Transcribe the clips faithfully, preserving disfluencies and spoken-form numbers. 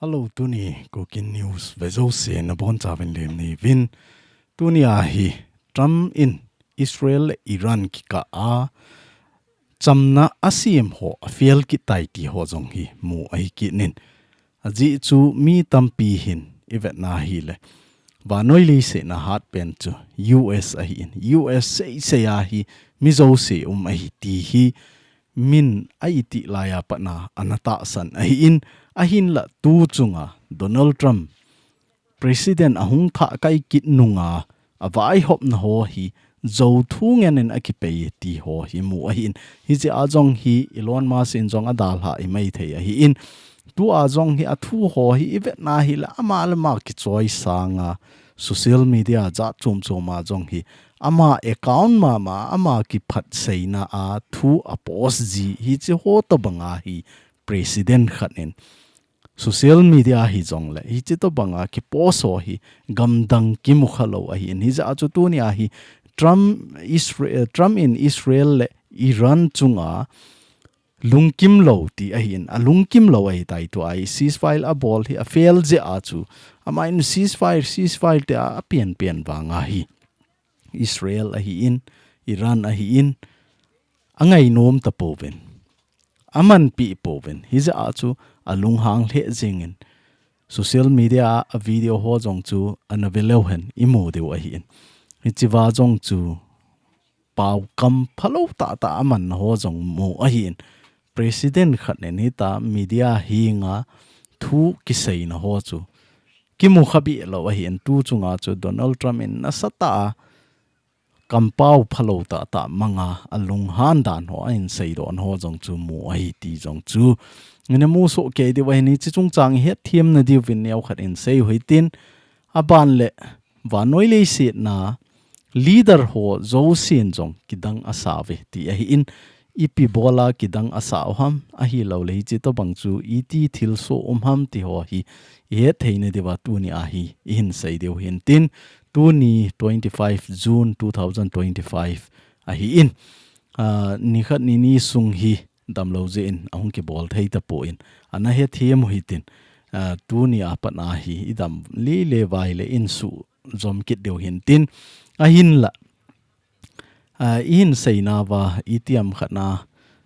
Hello, tuni Kuki News vejouse nabonchauvin lemni uvin. Tuni ahi Trump in Israel le Iran kikah a chamna asem ho afail kit tai ti ho jong hi mu ahi kit in. Ajeh chu mi tampi hin ivetna hile vannoi leiset a hatpen chu U S ahin. U S seisei a hi mi jouse um ahi ti hi min a itih laiya pat a ana tahsan ahin, ahinla tu chunga Donald Trump President ahung thah kai kit nunga avaihopna ho hi jou thu ngen in akipei ti ho hi mu ahin. Hiche a jong hi Elon Musk in jong adalha imai thei ahin. Tu a jong hi athu ho hi ivetna hile ama le ama kichoi sanga social media jat chom chom a jong hi ama account mama ama kiphatseina a thu apost ji hiche ho tobanga hi president khat in social media hijongle hiche tobanga kipost ho hi gamdang kimukha lou ahin. Hijeh a chu tuni a hi Trump, Israel, Trump in Israel le Iran chunga lungkim lou ti ahin, alungkim lou ahitai. Tua hi ceasefire abol hi afail jeh a chu ama in ceasefire, ceasefire tia apian pian vanga hi Israel ahin, Iran ahin, angainom tapouvin, amanpi pouvin, hijeh a chu alunghang lheh jengin social media a video ho jong chu ana ve leu hen imu diu ahin. Hichea jong chu paokam phalou tahtah amanna ho jong mu ahin. President khat in hitia media henga thu kiseina ho chu kimukha beh lou ahin. Tu chunga chu Donald Trump in nasatah a kampao phalou tahtah manga alunghan dan ho ahin seidoh na ho jong chu mu ahi ti jong chu ina musoh kei diu ahin. Hiche chungchang ihetthem nadiuvin neokhat in seiu hitin, aban le vannoi leiset a leader ho jousen jong kidang asauve ti ahin. Ipi bola kidang asau ham, ahilouleh hiche tobang chu iti thilsoh um ham ti ho hi ihet thei nadiuva tuni a hi ihin sei diu hintin. Tuni twenty-five June two thousand twenty-five ahin. Ah, nikhat nini sung hi damlou jeh in ahung kibol thei tapon, ana hetthem u hitin. Ah, tuni a pat a hi idam lele uva ahile insuh jom kit diu hintin. Ahinla, ah, ihin seinauva itiham khat a,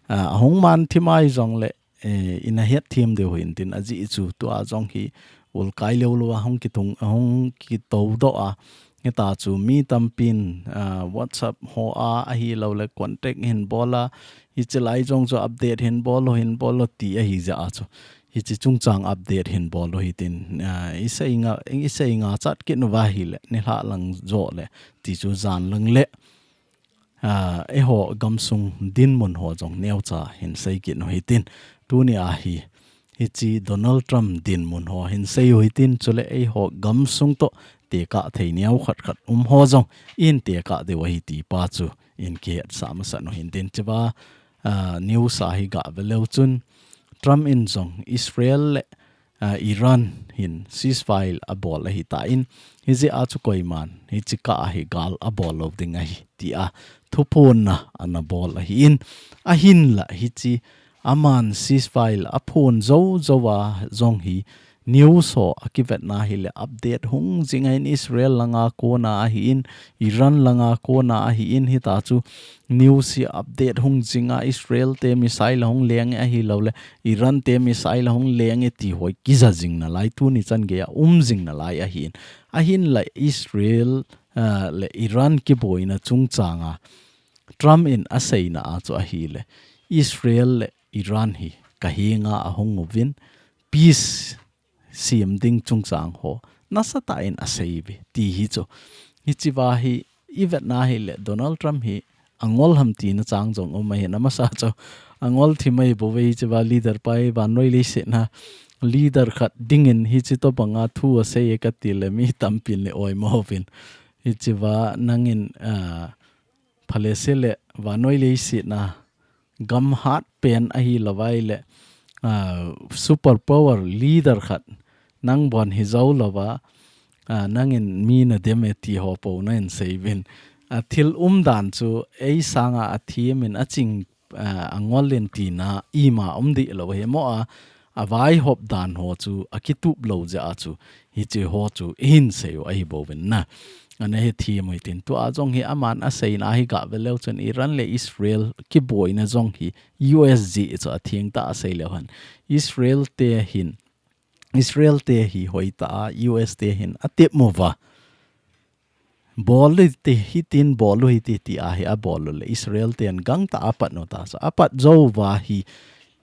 ah, ahung man thim ahi jongle, eh, ina hetthem diu hintin. Ajeh chu tua jong hi ulkai lou lou a hung kitung, hung kitoudoh a, hita chu mi tampin, ah, WhatsApp ho a ahilouleh contact hin bol a, hiche lai jong chu update hin bol o, hin bol o ti ahi jeh a chu hiche chungchang update hin bol o hitin, ah, isei nga, isei nga chat kit uva ahile nilhah lang joh le ti chu jan lang le, ah, eiho gamsung dinmun ho jong neocha hin sei kit u hitin. Tuni a hi hiche Donald Trump dinmun ho hin sei u hitin, chule eiho gamsung toh tekah thei neokhat khat um ho jong ihin tekah diu ahi ti pa chu ihin kihetsah masat u hintin. Hichea, ah, news a hi gah ve leu chun Trump in jong Israel le ah, Iran hin ceasefire abol ahitan, hijeh a chu koiman hiche kah a hi gal abol lou ding ahi tia thuphonna ana bol ahin, ahinla hiche aman ceasefire aphon jou jou a jong hi news ho akivetna hile update hung jing ahin, Israel langa kona ahin, Iran langa kona ahin, hita chu news hi update hung jing a, Israel te missile ahung leng e ahilouleh Iran te missile ahung leng e ti ho hi kija jing nalai, tuni chan geiya um jing nalai ahin. Ahinla Israel, ah, le Iran kiboina chungchang a Trump in aseina a chu ahile Israel le Iran hi kahenga ahung uvin peace sem ding chungchang ho nasatah in asei uve ti hi chu. Hichea hi ivetna hile Donald Trump hi angol ham tina chang jong um ahin, amasa chu angol thim ahi bouve. Hichea leader pa hi vannoi leiset a leader khat dingin hiche tobanga thu asei e kati le mi tampin le oimo uvin. Hichea nangin, ah, phalese le vannoi leiset a gam hatpen ahilou vai le, ah, super power leader khat nang bon hi jou louva, ah, nangin mi nadem e ti ho po nahin sei uvin. Ah, thil umdan chu ei sanga athem in aching, ah, angol in tina ima um deh lou ahi mo a, a vaihop dan ho chu a kitup lou jeh a chu hiche ho chu i hin sei u ahi bouvin na. Ana hethem u hitin tua jong hi aman a seina hi gah ve leu chun Iran le Israel kiboina jong hi U S jeh chu a thengtah a sei leu hen. Israel te hin, Israel te hi hoitah a U S te hin a tep uva. Bol u hite, hitin bol u hite ti a hi a bol u le Israel ten gangtah a pat u ta chu. A pat jou uva hi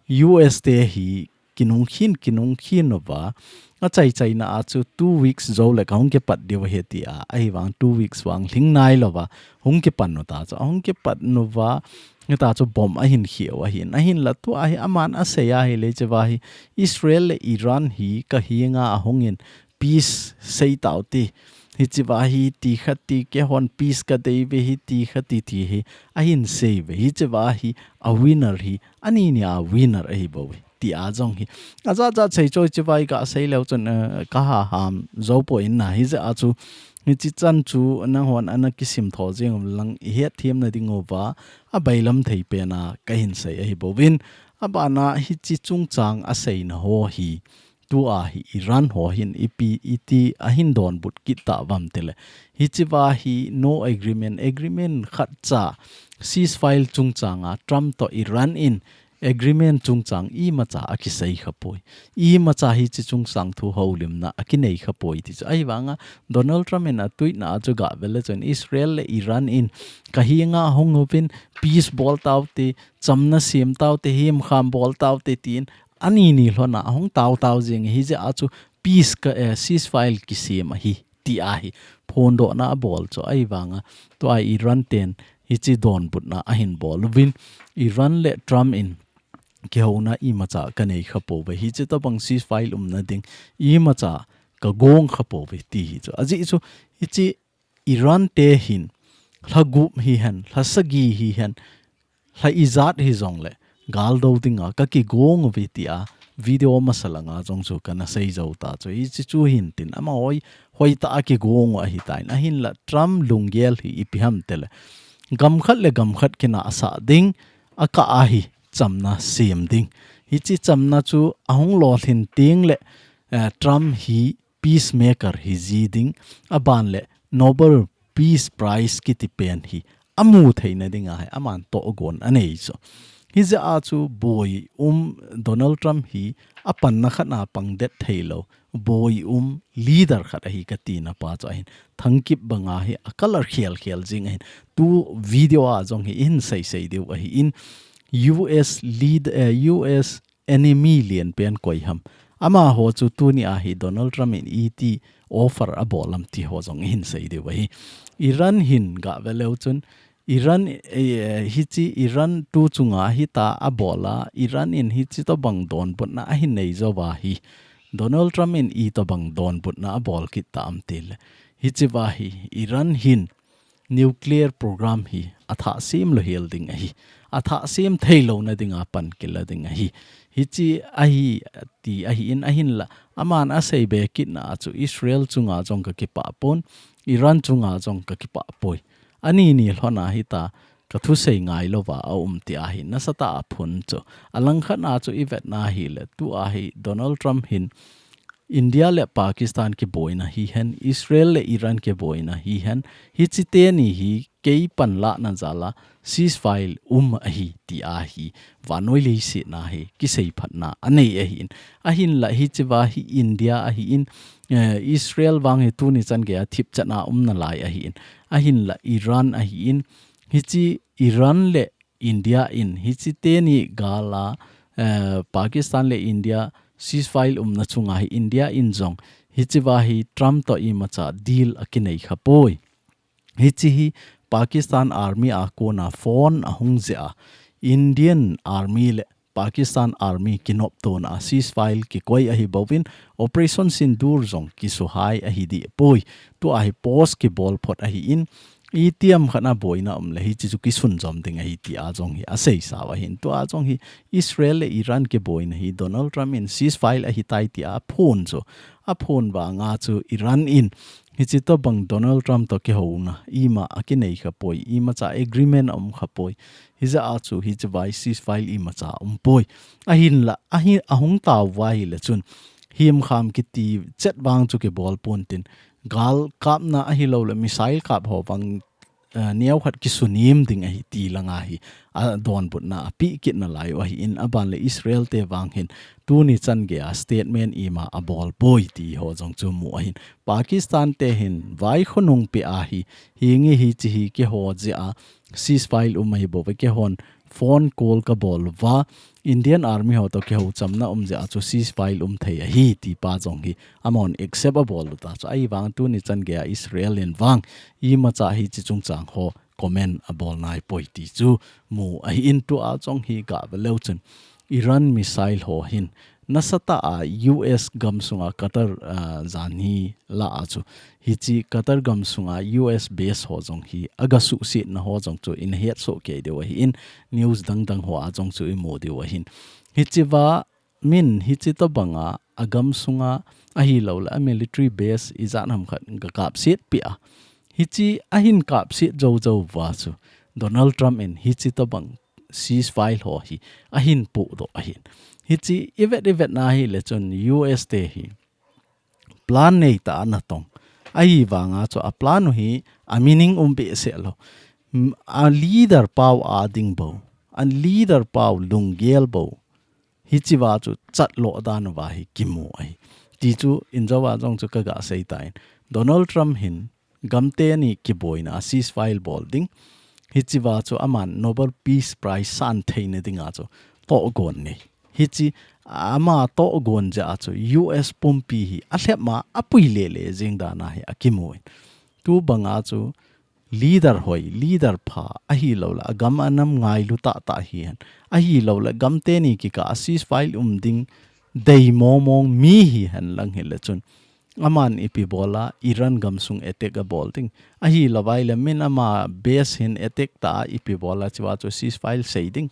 U S te hi kinung khin, kinung khin uva. A chai chaina a chu two weeks jou le ka hung kipat diu ahi ti a. Ahivang two weeks vang lhing nai louva. Hung kipan u ta chu. A hung kipan uva. Hita chu bomb a hin khia u ahin. Ahinla tua hi aman a sei a hi le hiche va hi Israel le Iran hi ka henga a hungin peace sei tau ti. Hiche va hi ti khat ti keihon peace ka dei ve hiti khat ti ti hi. A hin sei ve hiche va hi a winner hi. Ani ni a winner ahi bou ve. Ti a jong hi. A jat jat sei choi hiche va hi ka sei leu chun, eh, ka ha ham jou poi na hijeh a chu. Hiche chan chu nanghon ana kisim tho jeng u lang i hethem na ding uva. A bailam thei pen a ka hin sei ahi bouvin. A bana hiche chungchang a seina ho hi. Tua hi Iran ho hin ipi iti a hin donbut kit ta vam tile. Hiche va hi no agreement, agreement khat cha ceasefire chungchang a Trump to Iran in agreement chungchang imacha a kisei kha poi. Imacha hiche chungchang thu houlimna a kinei kha poi ti chu. Ahivanga Donald Trump in a tweet na a chu gah ve le chun Israel le Iran in ka henga hung uvin peace bol tau te, chamna sem tau te, hemkham bol tau te tin ani ni lhon a hung tau tau jing hijeh a chu peace ka, eh, ceasefire kisem ahi ti a hi phondohna a bol chu ahivanga tua Iran ten hiche donbutna a hin bol uvin Iran le Trump in kihouna imacha ka nei kha pou ve hiche tobang ceasefire umna ding imacha ka gong kha pou ve ti hi chu. Ajeh chu hiche Iran te hin lha gup hihen, lha sagi hihen, lha ijat hijongle gal do dinga ka kigong uve tia video masa langa jong chu kana sei jou ta chu. Hiche chu hin tin ama hoi, hoitah a kigong u ahitan. Ahinla Trump lunggel hi ipi ham tile. Gam khat le gam khat kinah sah ding, a kah a hi chamna sem ding. Hiche chamna chu ahung lolhin teng le, eh, Trump hi peacemaker hi ji ding, aban le Nobel Peace Prize kiti pen hi amu theina dinga hi aman tohgon anei chu. Hijeh a chu boi um Donald Trump hi a panna khat a pang det thei lou, boi um leader khat ahi ka tina pa chu ahin. Thangkip banga hi a color khel khel jing ahin. Tu video a jong hi i hin sei sei diu ahin. U S lead, eh, U S enemy lian pen koi ham. Amaho chu tuni a hi Donald Trump in iti offer a bol am ti ho jong i hin sei diu ahi. Iran hin gah ve leu chun Iran, eh, hiche Iran tu chunga hita a bol a, Iran in hiche tobang donbutna a hin nei jou va hi. Donald Trump in itobang donbutna a bol kit ta am tile. Hiche va hi Iran hin nuclear program hi a thah sem lou hel ding ahi. A thah sem thei louna dinga pan kila ding ahi. Hiche ahi ti ahin ahinla. Aman a sei be kitna a chu Israel chunga jong ka kipah pon, Iran chunga jong ka kipah poi. Ani ni lhon a hita ka thusei ngai louva a um ti a hi nasatah a phun chu. A langkhat a chu i vetna hile tu a hi Donald Trump hin India le Pakistan kiboina hihen, Israel le Iran kiboina hihen, hiche teni hi kei panlahna jal a ceasefire um ahi ti a hi vannoi leiset na hi kisei phatna anei ahin. Ahinla hiche va hi India ahin, eh, Israel vang hi tuni chan gei a thipchan a um nalai ahin. Ahinla Iran ahin, hiche Iran le India in hiche teni gal a, eh, Pakistan le India ceasefire umna chunga hi India in jong hiche va hi Trump to imacha deal a kinei kha poi. Hiche hi Pakistan Army a kona phone a hung jeh a Indian Army le Pakistan Army kinoptona a ceasefire kikoi ahi bouvin Operation Sindoor jong kisuhai ahi dih poi. Tu a hi pause kibol phot ahin, itiham khat a boina um le hiche chu kisun jom ding ahi ti a jong hi a sei sau ahin. Tu a jong hi Israel le Iran kiboina hi Donald Trump in ceasefire ahi tai ti a phon chu. A phon vanga chu Iran in Hichi tobang Donald Trump to kihouna ima akinei khapoi, imacha agreement aum khapoi. Hijeh a chu hichi vai ceasefire imacha umpoi. Ahinla, ahi, ahung tauva ahile chun, himkham kiti chet vang chu kibol pontin, gal kapna ahilouleh missile kap ho vang, eh, neokhat kisunem ding ahi ti langa hi, adonbutna apeh kit nalai u ahin, abanle Israel te vang hin, tuni chan geiya statement ima abolpoi ti ho jong chu mu ahin. Pakistan te hin vai khonung peh ahi, hinge hichi hi keiho jeh a ceasefire um ahi bouve, keihon phone call kabol uva, Indian Army ho to kihou chamna um jeh a chu ceasefire um thei ahi ti pa jong hi amahon accept abol uta chu, ahivang tuni chan geiya Israel in vang imacha hichi chungchang ho comment abol naipoi ti chu mu ahin, tua jong hi gave leu chun Iran missile ho hin nasatah a U S gamsunga Qatar, ah, janhi lah a chu, hichi Qatar gamsunga U S base ho jong hi agasuhsetna ho jong chu inahetsoh kei diu ahin, news dangdang hoa jong chu imu diu ahin. Hichiva min hichi tobanga agamsunga ahilouleh amilitary base ijat hamkhat gakapset peh a, hichi ahin kapset jou jouva chu Donald Trump in hichi tobang ceasefire ho hi ahin pohdoh ahin. Hichi ivet ivetna ahile chun U S te hi plan neitah a anatong. Ahivanga chu aplan u hi a meaning um behseh lou. M-, a leader pau a ding bou, a leader pau lunggel bou, hichiva chu chatloh dan uva hi kimu ahi. Ti chu injouva jong chu kagasei tan, Donald Trump hin gamteni kiboina a ceasefire bol ding, hichiva chu aman Nobel Peace Prize san theina dinga chu tohgon nei. Hichi ama tohgon jeh a chu U S pumpi hi alhepma apui lele jeng dana hi akimun. Tubanga chu leader hoi, leader pha ahilouleh agam anam ngailu tahtah hihen, ahilouleh gamteni kikah a ceasefire um ding dei mongmong mi hihen lang hile chun, aman ipi bola Iran gamsung attack abol ding, ahilouva ahile min ama base hin attack tah a ipi bola chiva chu ceasefire sei ding.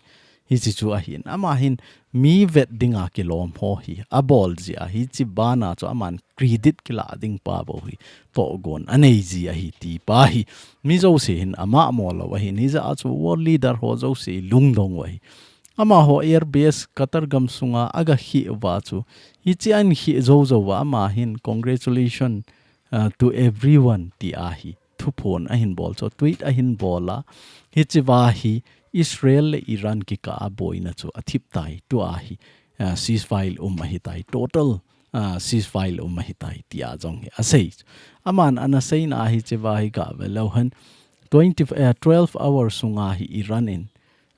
Hichi chu ahin, ama hin mi vet dinga kilom ho hi abol jeh a, hichi bana chu aman credit kilah ding pa bou hi tohgon anei ji ahi ti pa hi mi jouse hin amahmo lou ahin, hijeh a chu world leader ho jouse lungdong u ahi. Amaho air base Qatar gamsunga agakheh uva chu, hichi ahin kheh jou jouva ama hin congratulation, uh, to everyone ti ahi thuphon ahin bol chu, tweet ahin bol a, hichiva hi Israel le Iran kikah a boina chu athip tai, tua hi, uh, ceasefire um ahitai, total, uh, ceasefire um ahitai tia jong hi asei. Aman anaseina hichiva hi gave leu hen, twenty, uh, twelve hours sunga hi Iran in,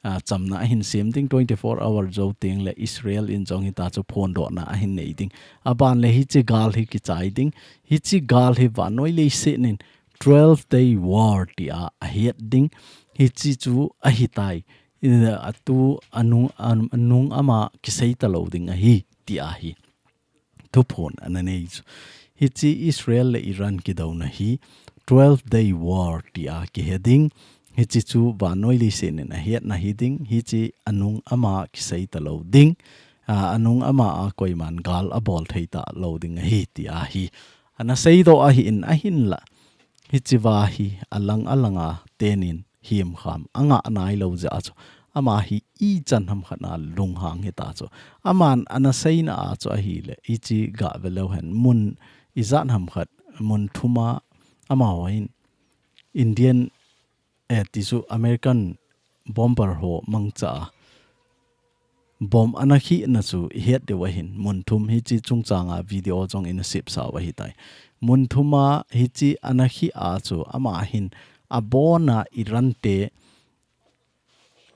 uh, chamna ahin sem ding, twenty-four hour jou tengle Israel in jong hita chu phondohna ahin nei ding. Abanle hichi gal hi kichai ding, hichi gal hi vannoi leiset in twelve day war tia ahet ding. Hichi chu ahitai. Ina atu anung, an-, anung ama kisei talou ding ahi, tia hi thuphon ananei chu. Hichi Israel le Iran kidouna hi twelve day war tia kihe ding. Hichi chu vannoi leiset in ahetna hi ding. Hichi anung ama kisei talou ding. A, anung ama a koiman gal abol thei talou ding ahi, tia hi anasei doh ahin, ahinla hichiva hi alang alanga tenin himkham angah nailou jeh a chu, ama hi ichan hamkhat a lunghang hita chu. Aman anaseina a chu ahile, hichi gave leu hen, mun ijat hamkhat, mun thuma amaho hin Indian, eh, ti chu American bomber ho mangcha a bomb anakhehna chu ihet diu ahin, mun thum, hichi chungchanga video jong ina sepsau ahitai. Mun thuma hichi anakheh a chu ama hin abona Iran te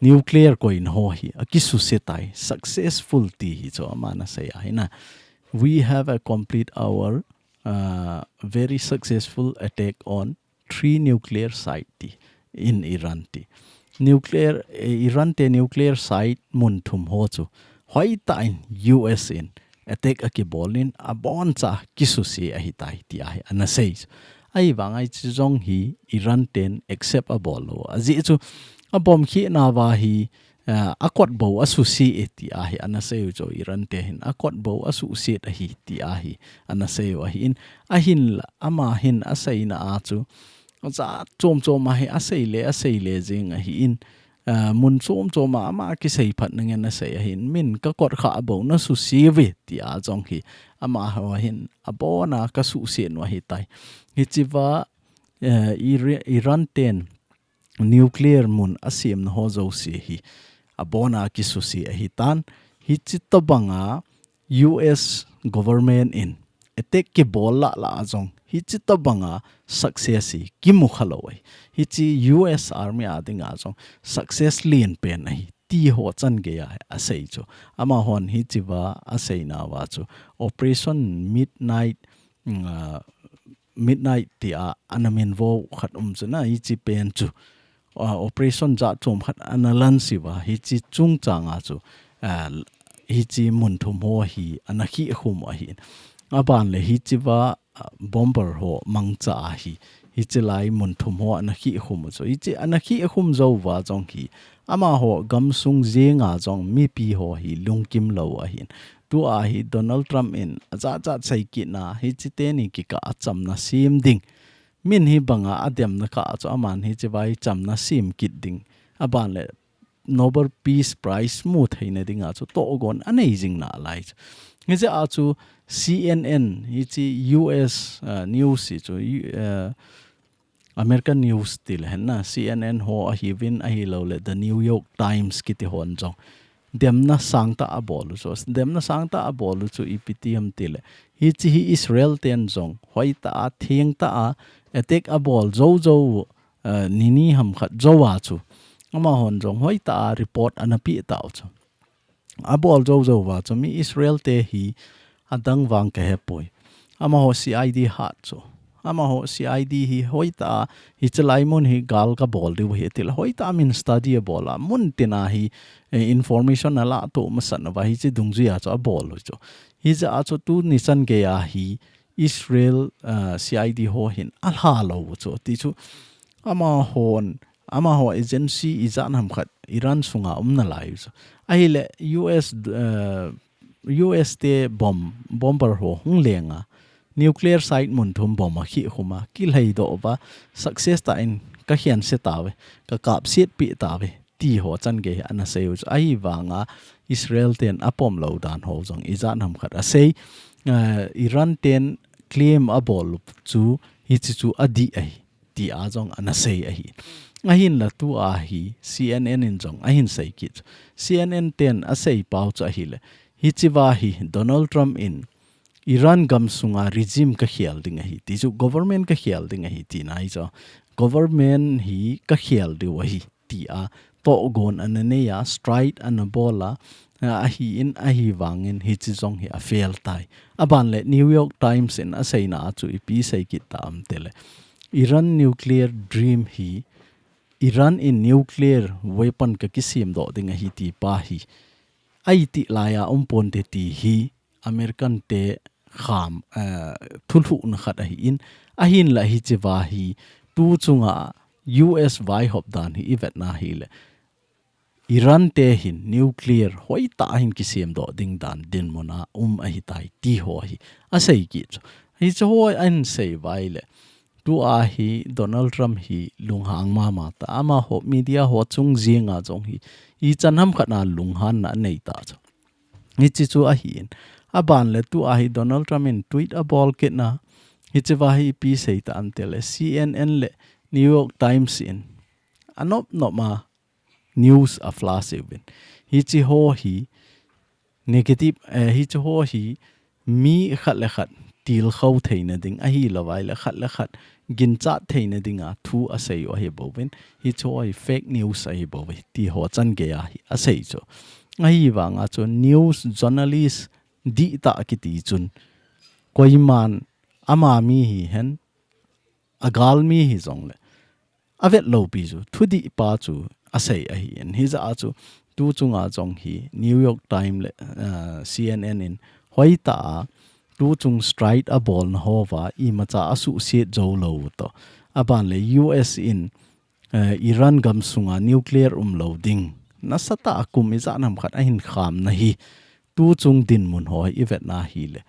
nuclear koina ho hi akisuse tai, successful ti hi chu ama anasei ahina. We have a complete our, uh, very successful attack on three nuclear site ti in Iran ti. Nuclear, eh, Iran te nuclear site mun thum ho chu hoitah in U S in attack akibol in aboncha kisuse ahitai tia hi anasei. Ahivanga hichi jong hi Iran ten accept abol lou. Ajeh chu abomb khehna uva hi, ah, a kot bou a suhset e ti ahi ana sei u chu, Iran te hin a kot bou a suhset ahi ti ahi ana sei u ahin, ahinla ama hin a seina a chu, jat chom chom a hi a sei le, a sei le jing ahin, ah, mun chom chom a ama kisei phat na ngen a sei ahin, min ka kot kha bou na suhset uve ti a jong hi, amaho hin abon a ka suhset u ahi tai. Hichea, eh, Ira-, Iran ten nuclear mun a semna ho jouse hi abon a kisuhset ahi tan. Hichi tobang a U S government in attack kibol lah lah a jong hichi tobang a success hi kimu kha lou ahi. Hichi U S Army a ding a jong success lien pen ahi ti ho chan gei a a sei chu. Amahon hichea a seina uva chu Operation Midnight, mm, ah, Midnight ti a ana min vo khat um chu na, hichi pen chu, ah, operation jat chom khat ana lanse uva, hichi chungchang a chu, ah, hichi mun thum ho hi ana khi khum u ahin. Aban le hichea, ah, bomber ho mangcha ahi, hichi lai mun thum ho ana khi khum u chu. Hichi ana khi khum jou uva jong hi, amaho gamsung jeng a jong mipi ho hi lungkim lou ahin. Tua hi Donald Trump in a jat jat sei kit na, hichi teni kikah a chamna sem ding. Min hi bang a a demna kah chu aman hichea hi chamna sem kit ding. Aban le Nobel Peace Prize mu theina ding a chu tohgon a nei jing nalai chu. Hichea chu C N N hichi U S, ah, news hi chu, ah, American news ti le hen na, C N N ho ahiuvin ahilou le The New York Times kiti hon jong demna sangtah a bol u chu. Demna sangtah a bol u chu ipi ti ham ti le, hichi hi Israel ten jong hoitah a, thengtah a attack a bol jou jou, eh, ni ni ham khat jou a chu, amahon jong hoitah a report ana pe tau chu. A bol jou jou uva chu mi Israel te hi adang vang ka he poi. Amaho C I D hat chu. Amaho C I D hi hoitah a, hichi lai mun hi gal ka bol diu ahi ti le, hoitah a min study a bol a, mun tin a hi, eh, information a la to masat uva hichi dungjui a chu a bol u chu. Hijeh a chu tuni chan gei a hi Israel, ah, C I D ho hin a lha lou u chu. Ti chu amahon, amaho agency ijat ham khat Iran sunga um nalai u chu. Ahile U S, eh, U S te bomb, bomber ho hung leng a, nuclear site mun thum bomb a khi khum a, kilhei doh uva, success tah in ka khen se tauve, ka kap set pi tauve, ti ho chan gei ana sei u chu. Ahivang a Israel ten a pom lou dan ho jong ijat ham khat a sei, eh, Iran ten claim a bol u chu hichi chu a dih ahi ti a jong ana sei ahi. Ahinla tua hi C N N in jong ahin sei kit. C N N ten a sei pau chu ahile, hichea hi Donald Trump in Iran gamsunga regime ka khel ding ahi, ti chu government ka khel ding ahi, ti nai chu. Government hi ka khel diu ahi, ti a tohgon ana nei a, strike ana bol a, a, ahin, ahivangin hichi jong hi a fail tai. Aban le New York Times in a seina a chu ipi sei kit ta ham ti le, Iran nuclear dream hi, Iran in nuclear weapon ka kisem doh ding ahi ti pa hi, a itih lai a um ponte ti hi American te kham, eh, thulhuhna khat ahin, ahinla hichea hi tu chunga U S vaihop dan hi i vet na hile, Iran te hin nuclear hoitah a hin kisem doh ding dan dinmun a um ahi tai ti ho hi a sei kit chu. Hichi ho ahin sei uva ahile, tua hi Donald Trump hi lunghang mama ta, amaho media ho chung jeng a jong hi, ichan ham khat na lunghanna a nei ta chu. Hichi chu ahin. Aban le tua hi Donald Trump in tweet a bol kit na, hichea hi ipi sei ta ham ti le, C N N le New York Times in a nop nop a news a flash uvin. Hichi ho hi negative, eh, hichi ho hi mi khat le khat tilkhou theina ding ahilou vai le khat le khat ginchat theina dinga thu a sei u ahi bouvin. Hichi ho hi fake news ahi bouve, ti ho chan gei a hi a sei chu. Ahivang a chu news journalist dihtah kiti chun, koiman ama mi hihen, a galmi hijongle, a vet lou pi chu, thudih pa chu a sei ahin. Hijeh a chu, tu chunga jong hi New York Times le, ah, C N N in hoitah a, tu chung strike a bolna hoa imacha a suhset jou lou u toh. Aban le U S in, eh, Iran gamsunga nuclear um lou ding nasatah a kum ijat ham khat ahin khamna hi, tuchung dinmun ho hi ivetna hileh,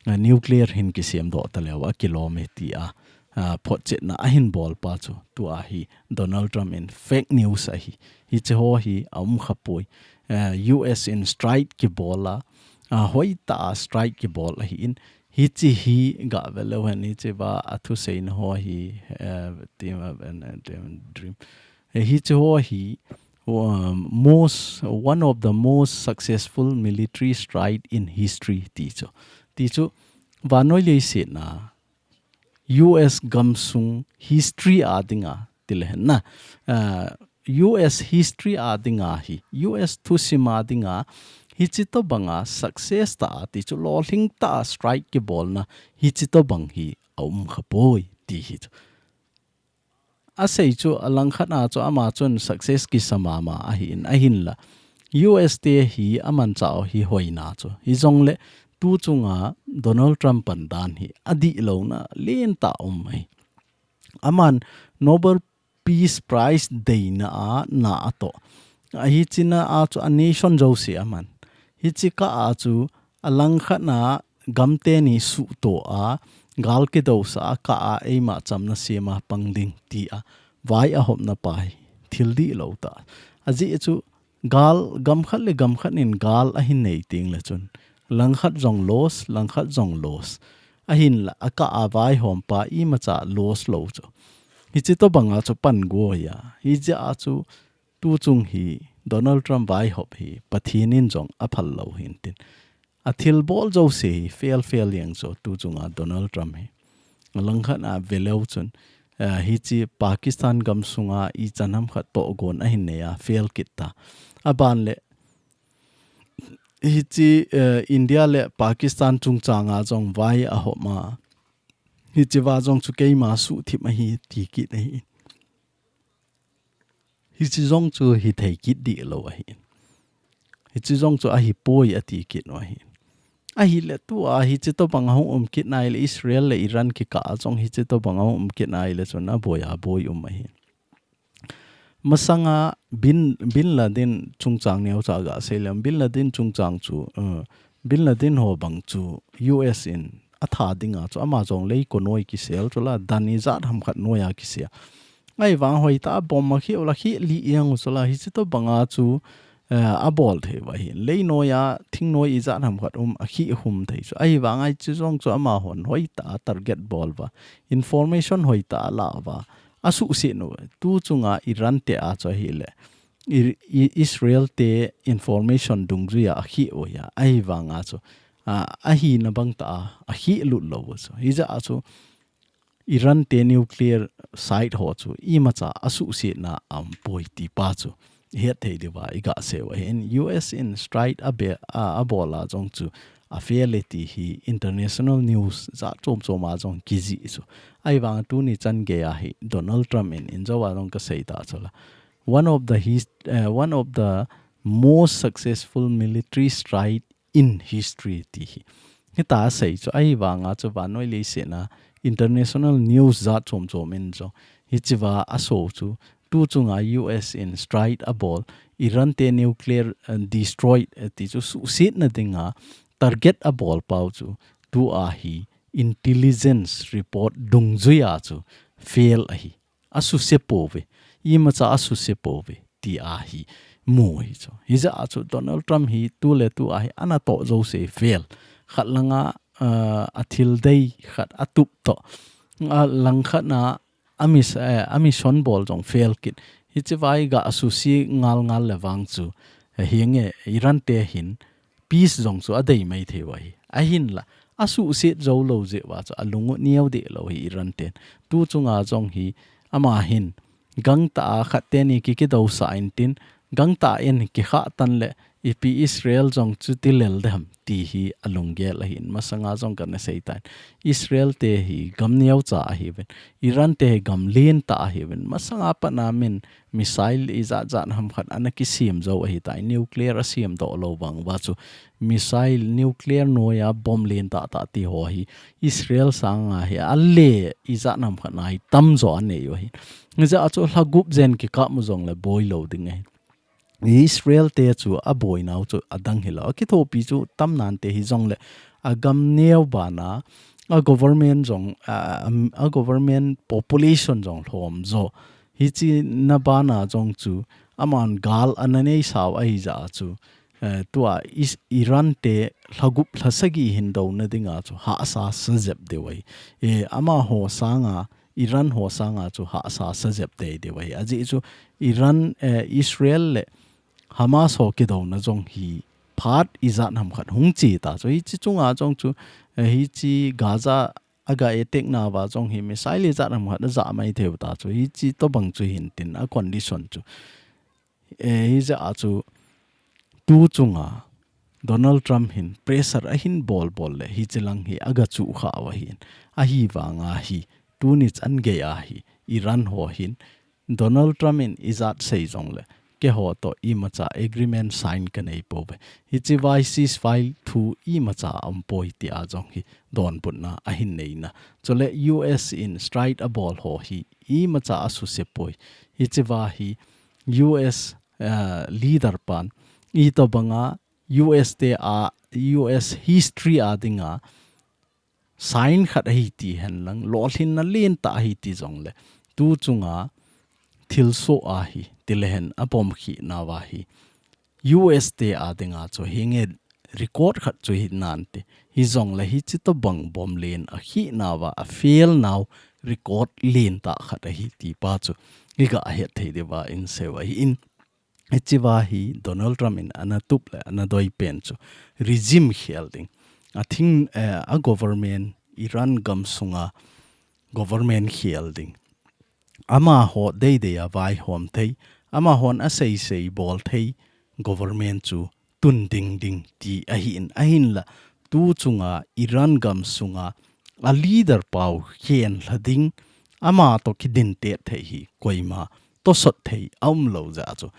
a, nuclear hin kisemdoh taleuva kilom e tia, a, photchetna ahin bolpa chu tua hi Donald Trump in fake news ahi. Hiche ho hi aum khapoi. A, U S in strike kibol a, a, hoitah a strike kibol ahin, hiche hi gaveleu hen hicheva athuseina ho hi, a, team, a, team dream. E, hiche ho hi, um, most, one of the most successful military strike in history ti chu. Ti chu, vannoi leiset a U S gamsung history a dinga, tile hen na. A, U S history a dinga hi, U S thusim a dinga, hiche tobanga success tah a ti chu, lolhing tah a strike kibolna, hiche tobang hi aum khapoi ti hi chu. Asei chu alangkhat a chu ama chun success kisa mama ahin, ahinla U S te hi amanchah u hi hoina chu. Hijongle tuchunga Donald Trump pandan hi adihlouna lentah um ahi. Aman Nobel Peace Prize deina a na atoh. Ahi china a chu a nation jouse aman. Hiche kah a chu alangkhat a gamteni suhtoh a, gal kidousah a kah a eima chamna sema pang ding tia vai ahopna pa hi thil dihlou tah. Ajeh chu gal, gamkhat le gamkhat in gal ahin nei tengle chun, langkhat jong loss, langkhat jong loss. Ahinla, akah a vaihompa imacha loss lou chu. Hiche tobanga chu pan goi a. Hijeh a chu tuchung hi Donald Trump vaihop hi Pathen in jong aphal lou hintin. Athilbol jouse hi fail fail jeng chu tuchunga Donald Trump hi. Alangkhat a veleu chun, a, hiche Pakistan gamsunga ichan ham khat tohgon ahin nei a fail kit ta. Aban le hiche, a, India le Pakistan chungchanga jong vai ahopma. Hicheva jong chu keima suhthip ahi ti kit ahi. Hiche jong chu hithei kit dihlou ahi. Hiche jong chu ahipoi ati kit u ahi. Ahile tua hiche tobang ahung um kit naile Israel le Iran kikah a jong hiche tobang ahung um kit naile chun aboi aboi um ahi. Masanga Bin, Bin Laden chungchang neocha gasei leng, Bin Laden chungchang chu, uh, Bin Laden ho bang chu U S in atha dinga chu ama jong lei ko noi kisel chula dan ijat ham khat noija kisel. Ahivang hoitah a bomb akhih u la khih lih jeng u chula hiche tobanga chu, eh, abol thei u ahin. Lei noija, thing noi ijat ham khat um akhih hum thei chu. Ahivang hiche jong chu amahon hoitah a target bol uva. Information hoitah a la uva. Asuhset u. Tuchunga Iran te a chu ahile. I, I, Israel te information dungjuia akhih u ahi. Ahivanga chu. A, ahina bangtah a, akhih lut lou u chu. Hijeh a chu. Iran te nuclear site ho chu imacha asuhsetna aumpoi ti pa chu ihet thei diuva igasei u ahin. U S in strike abe, a, abol a jong chu afail e ti hi international news jat chom chom a jong kijih chu. Ahivang tuni chan geiya hi Donald Trump in injouva jong kasei ta chula. One of the his-, eh, one of the most successful military strike in history ti hi. Hita asei chu ahivanga chu vannoi leiset a international news jat chom chom in chu hicheva aso chu tuchunga U S in strike abol Iran te nuclear, eh, destroy, eh, ti chu suhsetna dinga target abol pau chu tua hi intelligence report dungjuia chu fail ahi. Asuse pouve. Imacha asuse pouve. Ti ahi. Mu hi chu. Hijeh a chu Donald Trump hi tu le tu ahi. Anatoh jouse fail. Khat langa, ah, athil dei khat atup toh. Alangkhat na amis-, eh, amission bol jong fail kit. Hicheva iga asuse ngal ngal le vang chu. Eh, hinge Iran te hin peace jong chu adei mai thei u ahi. Ahinla, asuhset jou lou jeh uva chu alung u neo deh lou hi Iran ten. Tuchunga jong hi ama hin gangtah a khat teni ki, kidousah intin, gangtah in kikhah tan le ipi Israel jong chuti lel dem ti hi alunggel ahin. Masanga jong kana sei tan. Israel te hi gam neocha ahiuvin. Iran te hi gam lentah ahiuvin. Masanga pat a min missile ijat jat ham khat ana kisem jou ahitai. Nuclear asemdoh lou vang uva chu. Missile, nuclear noija bomb lentah tah ti ho hi Israel sanga hi ale ijat ham khat a hi tamjo anei u ahi. Hijeh a chu lha gup jen kikap u jongle boi lou ding ahi. Israel te chu aboinau chu adang hilou. Akithopi chu tamnante hijongle agam neo bana, a government jong, a, a, a government population jong lhomjo. Hichena bana jong chu aman gal ana neisau ahijeh chu, eh, tua Is-, Iran te lhagup lhasagi hin douna dinga chu hahsa sa jep diu ahi. Eh, amaho sanga, Iran ho sanga chu hahsa sa jep tei diu ahi. Ajeh chu Iran, eh, Israel le Hamas ho kidouna jong hi phat ijat ham khat hung che ta chu. Hiche chunga jong chu, eh, hiche Gaza aga attack nauva jong hi missile ijat ham khat aja mai theiu ta chu. Hiche tobang chu hin tin a condition chu. Eh, hijeh a chu tu chunga Donald Trump hin pressure ahin bol bol le hiche lang hi aga chu khau ahin. Ahivanga hi tuni chan geiya hi Iran ho hin Donald Trump in ijat sei jongle keiho toh imacha agreement sign kanei pouve. Hiche vai ceasefire thu imacha aumpoi tia jong hi donbutna ahin neina. Chule U S in strike abol ho hi imacha asuse poi. Hiche va hi U S, eh, leader pan itobanga U S te a, U S history a dinga sign khat ahi ti henlang, lolhinna lentah ahi ti jongle, tu chunga thilsoh ahi, tilehen apom khi nauva hi U S te a dinga chu hinge record khat chu hi nante. Hijongle hiche tobang bom len akhi nauva, a fail nau record lentah khat ahi ti pa chu iga het thei diuva inseiu ahin. Hiche va hi Donald Trump in ana tup le ana doi pen chu regime khel ding. Athing, eh, a government, Iran gam sunga government khel ding. Amaho deidei a vaihom thei, amahon asei sei bol thei government chu tun ding ding ti ahin, ahinla tu chunga Iran gam sunga a leader pau khen lha ding, ama toh kidin tet thei hi koima tosot thei aumlou jeh a chu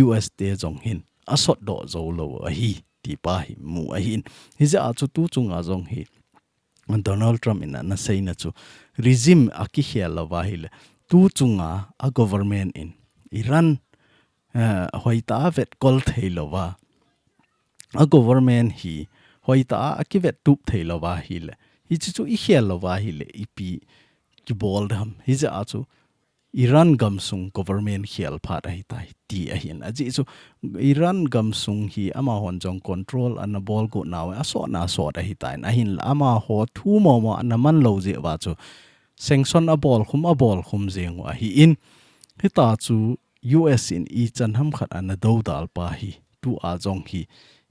U S te jong hin asot doh jou lou ahi ti pa hi mu ahin. Hijeh a chu tu chunga jong hi Donald Trump in ana seina chu regime akikhel louva ahile, tu chunga a government in Iran, eh, hoitah a vetkol thei louva, a government hi hoitah a akivet tup thei louva ahile, hiche chu ikhel louva ahile, ipi kibol dem. Hijeh a chu Iran gam sung government khel phat ahitai ti ahin. Ajeh chu Iran gam sung hi amahon jong control ana bol got nau asot na sot ahitai. Ahinla amaho thu momo ana man lou jeh uva chu sanction abol khum, abol khum jeng u ahin. Hita chu U S in ichan ham khat ana dodal pa hi, tua jong hi,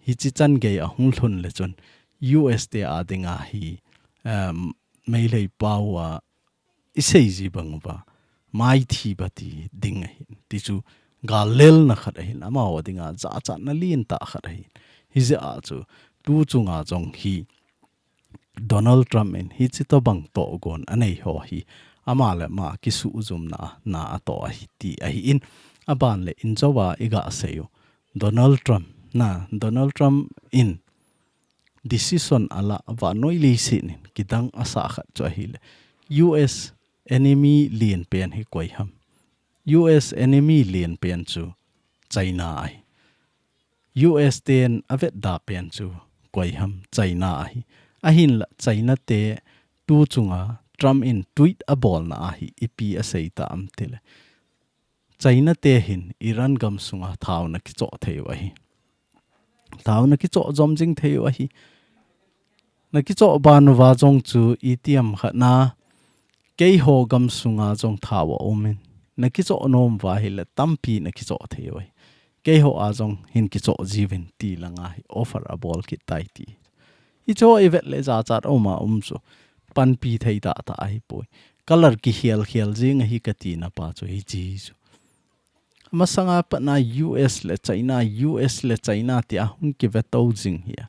hiche chan gei ahung lhun le chun U S te a dinga hi, um, Meitei pau a isei ji bang uva, maithi bati ding ahin. Ti chu gal lelna khat ahin, amaho dinga jachatna lentah khat ahin. Hijeh a chu tu chunga jong hi Donald Trump in hiche tobang tohgon anei ho hi ama le ama kisuhjumna a na atoh ahi ti ahin, aban le injouva iga seiyu. Donald Trump, na, Donald Trump in decision ala vannoi leiset in kidang asah khat chu ahile, U S enemy len pen hi koi ham? U S enemy len pen chu China ahi. U S ten avetda pen chu koi ham? China ahi. Ahinla China te tu chunga Trump in tweet abolna a hi ipi asei tam tile, China te hin Iran gam sunga thao nakichoh theiyu ahi. Thao nakichoh jom jing theiyu ahi. Nakichoh ban uva jong chu itiham khat na, keiho gam sunga jong thao aumin, nakichoh nom uva ahile tampi nakichoh theiyu ahi. Keiho a jong hin kichoh jiuvin ti langa hi offer abol kit tai ti. Hicheho ivet le jachat auma um chu panpi thei tahtah ahipoi. Color kikhel khel jing ahi kati napa chu hiche chu. Amasanga patna U S le China, U S le China tia hung kivetou jing hi a.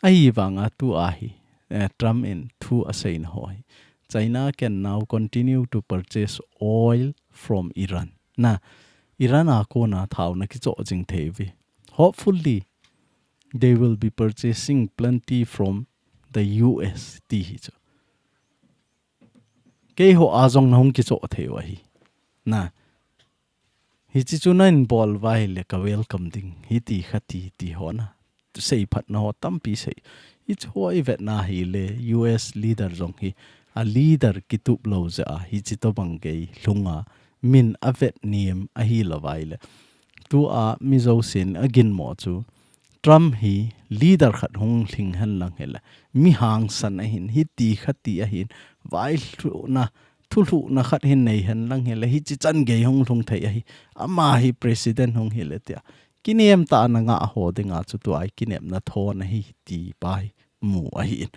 Ahivanga tua hi, eh, Trump in thu aseina ho hi, China can now continue to purchase oil from Iran. Na, Iran a kona thao nakichoh jing theiuve. Hopefully, they will be purchasing plenty from the U S ti hi chu. Keiho a jong nahung kichoh theiyu ahi. Na, Hichi chu na in bol uva ahile ka welcome ding. Hiti khati ti ho na. Seiphatna ho tampi sei. Hichi ho i vetna ahile U S leader jong hi. A leader kitup lou jeh a. Hichi tobang gei lhunga. Min a vet nem ahi lou uva ahile. Tua mi jousen a ginmo chu. Trump hi leader khat hung lhing hen lang hile. Mi hangsan ahin, hiti khati ahin, vailhuhna, thulhuhna khat hin nei hen lang hile, hichi chan gei hung lhung thei ahi. Ama hi president hung hile tia. Kinem tah a na ngah ho dinga chu tua i kinepna thon ahi ti pa hi mu ahin.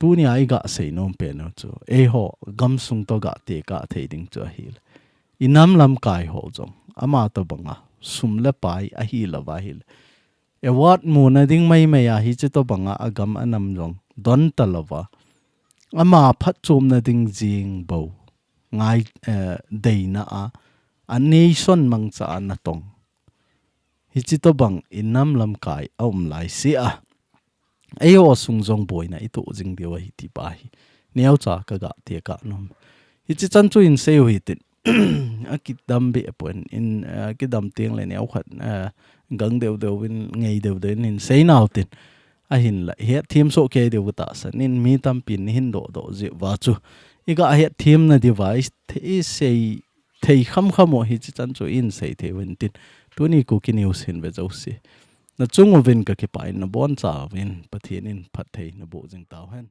Tunia i ga sei nom pen u chu. Eiho, gamsung to ga tekah thei ding chu ahile. I nam lamkai ho jong. Ama tobanga. Sum le pai ahi lou uva ahile. Award muna ding maimai a hichi tobanga a gam a nam jong. Don ta lou uva. Ama phatchomna ding jing bou. Ngai, eh, deina a. A nation mangcha a natong. Hichi tobang i nam lamkai a um lai si a. Eiho sung jong boina i toh jing diu ahi ti pa hi. Neocha ka ga tekah nom. Hichi chan chu in sei u hitin. A kidam be pon in, a kidam teng le neo khat, a, gang deu deu in, ngei deu deu in, in sei nau tin. Ahinla, hetthem soh kei diu ka tahsan in mi tampin hin doh doh jeh uva chu. I ga hetthem na diu va, i, i sei thei khamkham u hichi chan chu in sei thei uvin tin. Tuni Kuki News hin ve jouse. Na chung uvin ka kipah in na boncha uvin Pathen in phattheina boh jing tau hen.